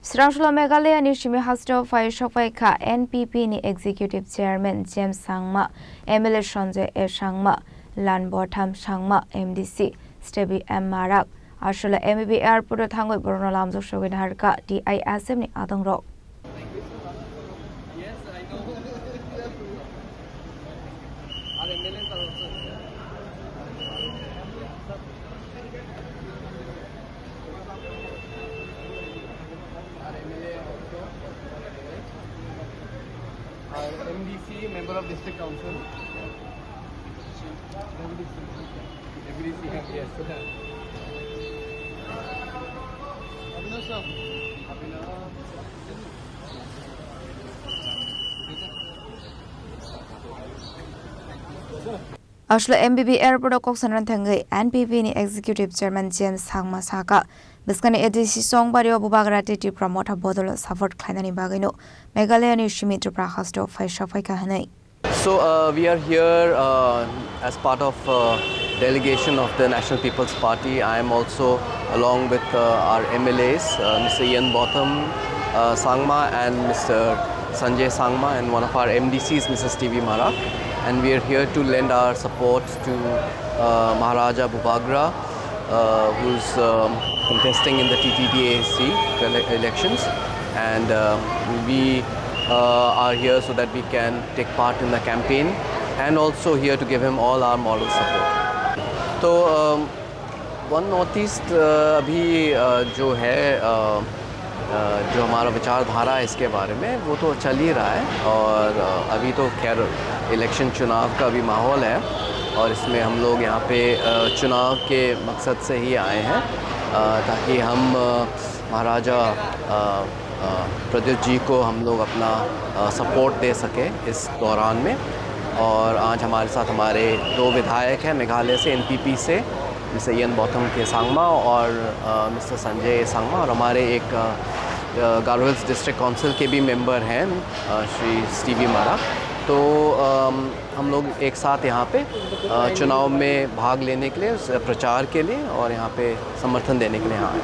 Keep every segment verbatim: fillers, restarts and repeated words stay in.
Srangsulo Meghalaya ni simi hasteo phai sokphai kha N P P ni Executive Chairman James Sangma, M L A Sanjay A Sangma, Lanbotham Sangma, M D C Stevie M Marak. Aswkle M B B airport o thangwi borokno lamjak sogwi naharkha T I S F ni adongrok. Our M D C, Member of District Council. M D C, M D C, yes. Aswkle M B B airport o kok sanani thangwi N P P ni Executive Chairman James Sangma sakha, bwskangni A D C chongbario bubagra tei Tipra Motha bodolo support khlainani bagwino Meghalaya ni simi Tripura hasteo phai sokphai kha hwnwi. So, uh, we are here, uh, as part of, uh, delegation of the National People's Party. I am also along with, uh, our M L As, uh, Mister Ian Botham, uh, Sangma and Mister Sanjay Sangma, and one of our M D Cs, Mister Stevie Marak. And we are here to lend our support to, uh, Maharaja Bubagra, uh, who's, um, contesting in the T T D A C ele-, elections. And, um, we, uh, are here so that we can take part in the campaign and also here to give him all our moral support. तो, um, one north east, अ, अभी, अ, जो है, अ, अ, जो हमारा विचारधारा है इसके बारे में, वो तो चल ही रहा है। और, अ, अभी तो खैर इलेक्शन, चुनाव का भी माहौल है और इसमें हम लोग यहाँ पे, अ, चुनाव के मकसद से ही आए हैं, अ, ताकि हम, अ, महाराजा, अ, अ, प्रद्युत जी को हम लोग अपना, अ, सपोर्ट दे सके इस दौरान में। और आज हमारे साथ हमारे दो विधायक हैं मेघालय से, एनपीपी से, मिस्टर इयन बॉथम के सांगमा और, अ, मिस्टर संजय सांगमा, और हमारे एक, अ, अ, गारो हिल्स डिस्ट्रिक्ट काउंसिल के भी मेंबर हैं, अ, श्री स्टीवी मारा। तो, अम, हम लोग एक साथ यहाँ पे, अ, चुनाव में भाग लेने के लिए, स-, प्रचार के लिए और यहाँ पे समर्थन देने के लिए यहाँ आए।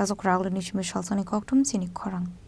Rajok Raglu ni simi salsani kokthum chini khorang.